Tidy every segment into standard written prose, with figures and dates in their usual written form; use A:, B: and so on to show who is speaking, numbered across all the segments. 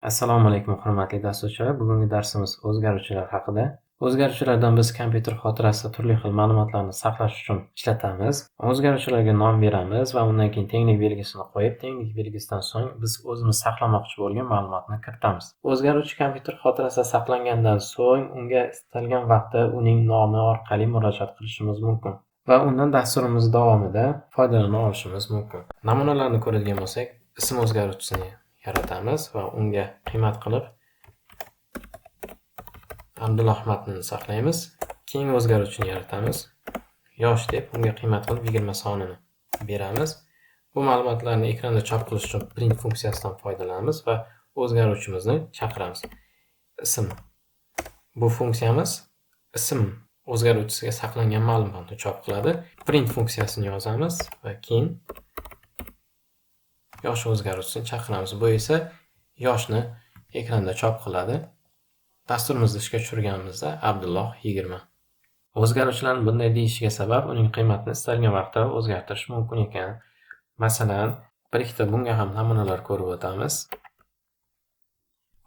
A: Assalomu alaykum, hurmatli dasturchilar. Bugungi darsimiz o'zgaruvchilar haqida. O'zgaruvchilardan biz kompyuter xotirasida turli xil ma'lumotlarni saqlash uchun ishlatamiz. O'zgaruvchilarga nom beramiz va undan keyin tenglik belgisini qo'yib, tenglik belgisidan so'ng biz o'zimiz saqlamoqchi bo'lgan ma'lumotni kiritamiz. O'zgaruvchi kompyuter xotirasida saqlangandan so'ng unga istalgan vaqtda uning nomi orqali murojaat qilishimiz mumkin va undan dasturimiz davomida foydalana olishimiz mumkin. Namunalarni ko'radigan bo'lsak, ism o'zgaruvchisini yaratamiz va unga qiymat qilib Abdulloh matnini saqlaymiz. Keyingi o'zgaruvchini yaratamiz. Yosh deb unga qiymat qilib 20 sonini beramiz. Bu ma'lumotlarni ekranda chop qilish uchun print funksiyasidan foydalanamiz va o'zgaruvchimizni chaqiramiz. Ism. Bu funksiyamiz ism o'zgaruvchisiga saqlangan ma'lumotni chop qiladi. Print funksiyasini yozamiz va keyin yosh o'zgaruvchisini chaqiramiz. Bu esa yoshni ekranda chop qiladi. Dasturimizni ishga tushirganimizda Abdulloh 20. O'zgaruvchilarni bunday deyishiga sabab uning qiymatini istalgan vaqtda o'zgartirish mumkin ekan. Masalan, bir ikkita bunga ham namunalar ko'rib o'tamiz.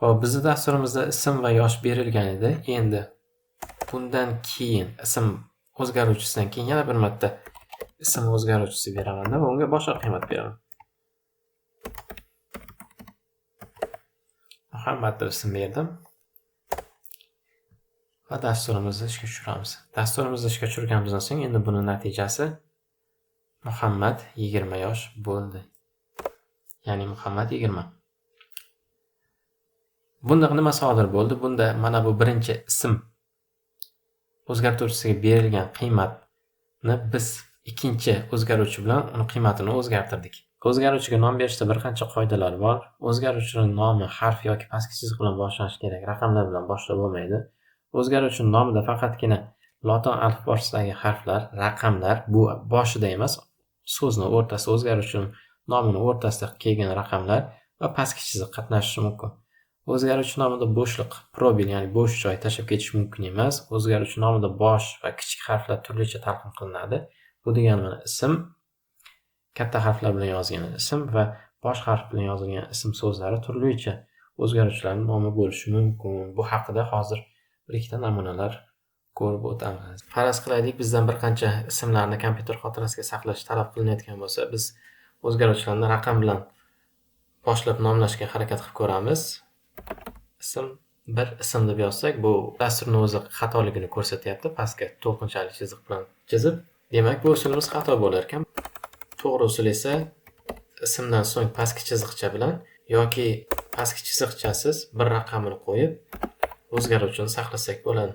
A: Xo'p, bizning dasturimizda ism va yosh berilgan edi. Endi bundan keyin ism o'zgaruvchisidan keyin yana bir marta ism o'zgaruvchisi beraman va unga boshqa qiymat beraman. Muhammad deb ism berdim. Va dasturimizni ishga tushiramiz. Dasturimizni ishga tushirganimizdan so'ng endi buning natijasi Muhammad 20 yosh bo'ldi. Ya'ni Muhammad 20. Bunda nima sodir bo'ldi? Bunda mana bu birinchi ism o'zgartuvchisiga berilgan qiymatni biz ikkinchi o'zgaruvchi bilan uni qiymatini o'zgartirdik. O'zgaruvchiga nom berishda bir qancha qoidalar bor. O'zgaruvchining nomi harf yoki pastki chiziq bilan boshlanishi kerak, raqamlar bilan boshlab bo'lmaydi. O'zgaruvchining nomida faqatgina lotin alifbosidagi harflar, raqamlar, bu boshida emas, so'zni o'rtasida, o'zgaruvchining nomini o'rtasida kelgan raqamlar va pastki chiziq qatnashishi mumkin. O'zgaruvchi nomida bo'shliq, probel, ya'ni bo'sh joy tashlab ketish mumkin emas. O'zgaruvchi nomida bosh va kichik harflar turlicha talqin qilinadi. Bu degani mana ism katta harflar bilan yozilgan ism va bosh harf bilan yozilgan ism so'zlari turlicha o'zgaruvchilarning nomi bo'lishi mumkin. Bu haqida hozir bir ikkita namunalar ko'rib o'tamiz. Faraz qilaylik, bizdan bir qancha ismlarni kompyuter xotirasiga saqlash talab qilinayotgan bo'lsa, biz o'zgaruvchilarni raqam bilan boshlab nomlashga harakat qilib ko'ramiz. Ism bir ism deb yozsak, bu dasturning o'zi xatoligini ko'rsatyapti, pastga to'lqinchali chiziq bilan chizib. Demak, bu usulimiz xato bo'lar ekan. To'g'ri usul esa ismdan so'ng pastki chiziqcha bilan yoki pastki chiziqchasiz bir raqamini qo'yib o'zgaruvchini saqlasak bo'ladi.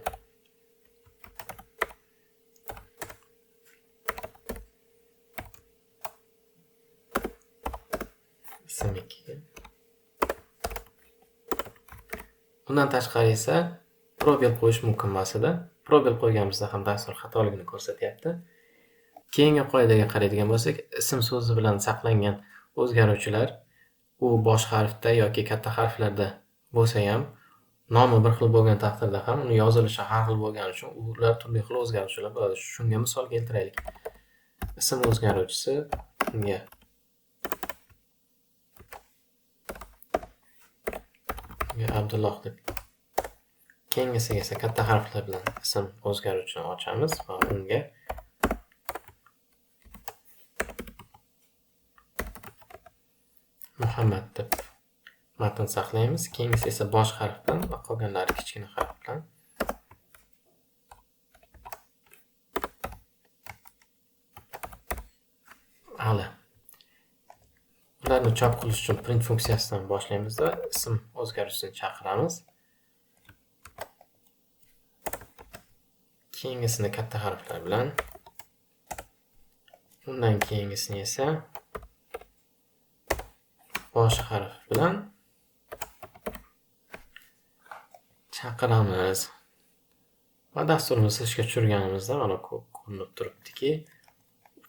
A: Ism 2. Bundan tashqari esa probel qo'yish mumkin emas edi. Probel qo'yganimizda ham dastur xatoligini ko'rsatyapti. Keyingi qoidaga qaraydigan bo'lsak, ism so'zi bilan saqlangan o'zgaruvchilar u bosh harfda yoki katta harflarda bo'lsa ham, nomi bir xil bo'lgan taqdirda ham uni yozilishi har xil bo'lgani uchun ular turli xil o'zgaruvchilar bo'ladi. Shunga misol keltiraylik. Ism o'zgaruvchisi unga Abdulloh deb. Keyingisiga esa katta harflar bilan ism o'zgaruvchisini ochamiz va unga Muhammad deb matn saqlaymiz. Keyingisi esa bosh harf bilan va qolganlari kichkina harf bilan. Ali. Ularni chop qilish uchun print funksiyasidan boshlaymiz va ism o'zgaruvchisini chaqiramiz. Keyingisini katta harflar bilan, undan keyingisini esa bosh harf bilan chaqiramiz. Va dasturimizni ishga tushirganimizda mana ko'rinib turibdiki,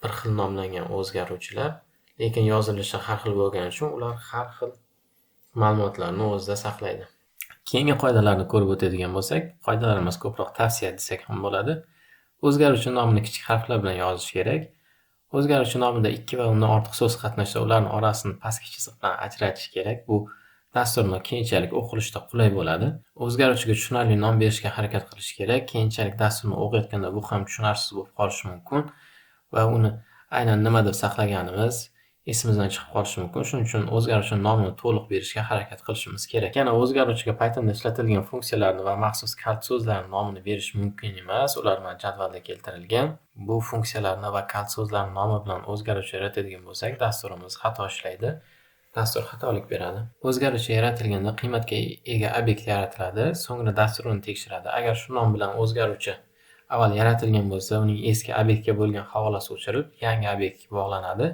A: bir xil nomlangan o'zgaruvchilar, lekin yozilishi har xil bo'lgani uchun ular har xil ma'lumotlarni o'zida saqlaydi. Keyingi qoidalarni ko'rib o'tadigan bo'lsak, qoidalarimiz ko'proq tavsiya desak ham bo'ladi. O'zgaruvchi nomini kichik harflar bilan yozish kerak. O'zgaruvchi nomida 2 va undan ortiq so'z qatnashsa, ularning orasini pastki chiziq bilan ajratish kerak. Bu Dasturni keyinchalik o'qilishda qulay bo'ladi. O'zgaruvchiga tushunarli nom berishga harakat qilish kerak. Keyinchalik dasturni o'qiyotganda bu ham tushunarsiz bo'lib qolishi mumkin va uni aynan nima deb saqlaganimiz esimizdan chiqib qolishi mumkin. Shuning uchun o'zgaruvchining nomini to'liq berishga harakat qilishimiz kerak. Yana o'zgaruvchiga Pythonda ishlatilgan funksiyalarni va maxsus kalt so'zlarning nomini berish mumkin emas. Ular mana jadvalda keltirilgan. Bu funksiyalarni va kalt so'zlarning nomi bilan o'zgaruvchi yaratadigan bo'lsak, dasturimiz xato ishlaydi. Dastur xatolik beradi. O'zgaruvchi yaratilganda qiymatga ega obyekt yaratiladi, so'ngra dastur uni tekshiradi. Agar shu nom bilan o'zgaruvchi avval yaratilgan bo'lsa, uning eski obyektga bo'lgan havolasi o'chirilib, yangi obyektga bog'lanadi.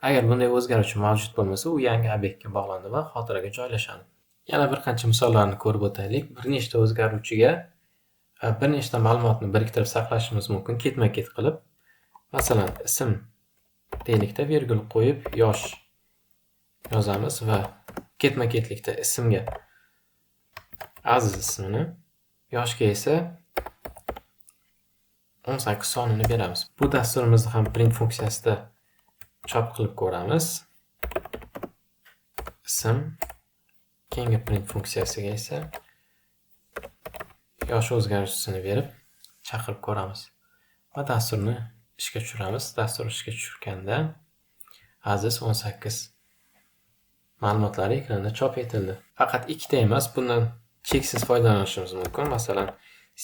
A: Agar bunday o'zgaruvchi mavjud bo'lmasa, u yangi obyektga bog'lanadi va xotiraga joylashadi. Yana bir qancha misollarni ko'rib o'taylik. Bir nechta o'zgaruvchiga bir nechta ma'lumotni biriktirib saqlashimiz mumkin, ketma-ket qilib. Masalan, ism deylikda vergul qo'yib yosh yozamiz va ketma-ketlikda ismga Aziz ismini, yoshga esa 18 sonini beramiz. Bu dasturimizni ham print funksiyasida chop qilib ko'ramiz. Ism, keyingi print funksiyasiga esa yosh o'zgaruvchisini berib chaqirib ko'ramiz va dasturni ishga tushiramiz. Dastur ishga tushganda Aziz 18 ma'lumotlari ekranda chop etildi. Faqat ikkita emas, bundan cheksiz foydalanishimiz mumkin. Masalan,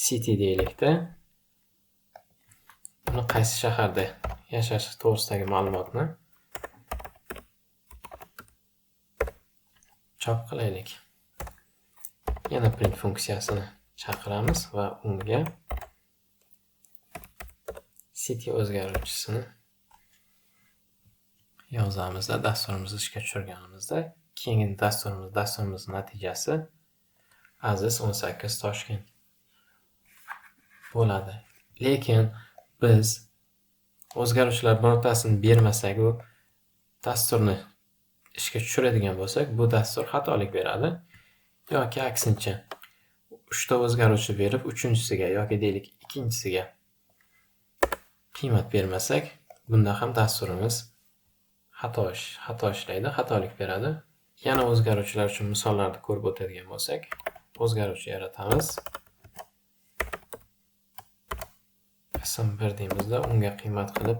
A: city deylikda uni qaysi shaharda yashashi to'g'risidagi ma'lumotni chop qilaylik. Yana print funksiyasini chaqiramiz va unga city o'zgaruvchisini yozamizda dasturimizni ishga tushirganimizda keyingi dasturimiz natijasi Aziz 18 Toshkent bo'ladi. Lekin biz o'zgaruvchilar birortasini bermasak, u dasturni ishga tushiradigan bo'lsak, bu dastur xatolik beradi. Yoki aksincha 3 ta o'zgaruvchi berib, uchinchisiga yoki deylik ikkinchisiga qiymat bermasak, bunda ham dasturimiz xato ishlaydi, xatolik beradi. Yana o'zgaruvchilar uchun misollarni ko'rib o'tadigan bo'lsak, o'zgaruvchi yaratamiz. Ism 1 deymizda, unga qiymat qilib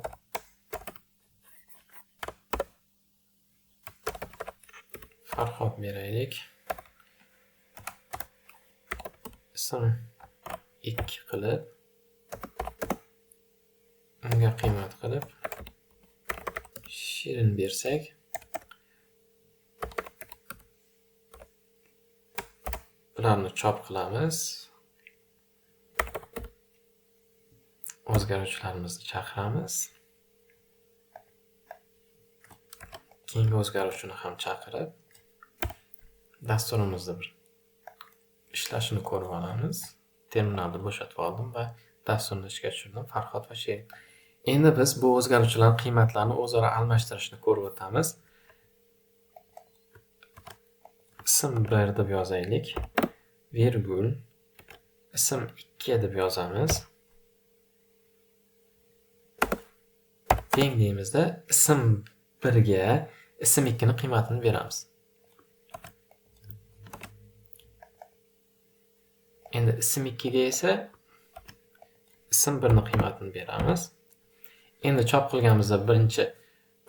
A: Farhod beraylik. Ism 2 qilib unga qiymat qilib Shirin bersak, bularni chop qilamiz. O'zgaruvchilarimizni chaqiramiz. Keyingi o'zgaruvchini ham chaqirib, dasturimizni bir ishlashini ko'rib olamiz. Terminalni bo'shatib oldim va dasturni ishga tushirdim. Farhod va Shirin. Endi biz bu o'zgaruvchilarning qiymatlarini o'zaro almashtirishni ko'rib o'tamiz. Ism 1 deb yozaylik. Virgul ism 2 deb yozamiz. Teng deymizda ism 1 ga ism 2 ning qiymatini beramiz. Endi ism 2 ga esa ism 1 ning qiymatini beramiz. Endi chop qilganimizda birinchi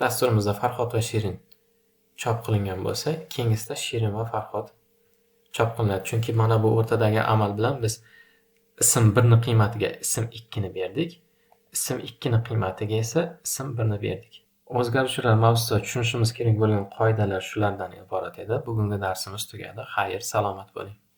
A: dasturimizda Farhod va Shirin chop qilingan bo'lsa, keyingisida Shirin va Farhod chop qilinadi. Chunki mana bu o'rtadagi amal bilan biz ism 1 ning qiymatiga ism 2 ni berdik. Ism 2 ning qiymatiga esa ism 1 ni berdik. O'zgaruvchilar mavzusida tushunishimiz kerak bo'lgan qoidalar shulardan iborat edi. Bugungi darsimiz tugadi. Xayr, salomat bo'ling.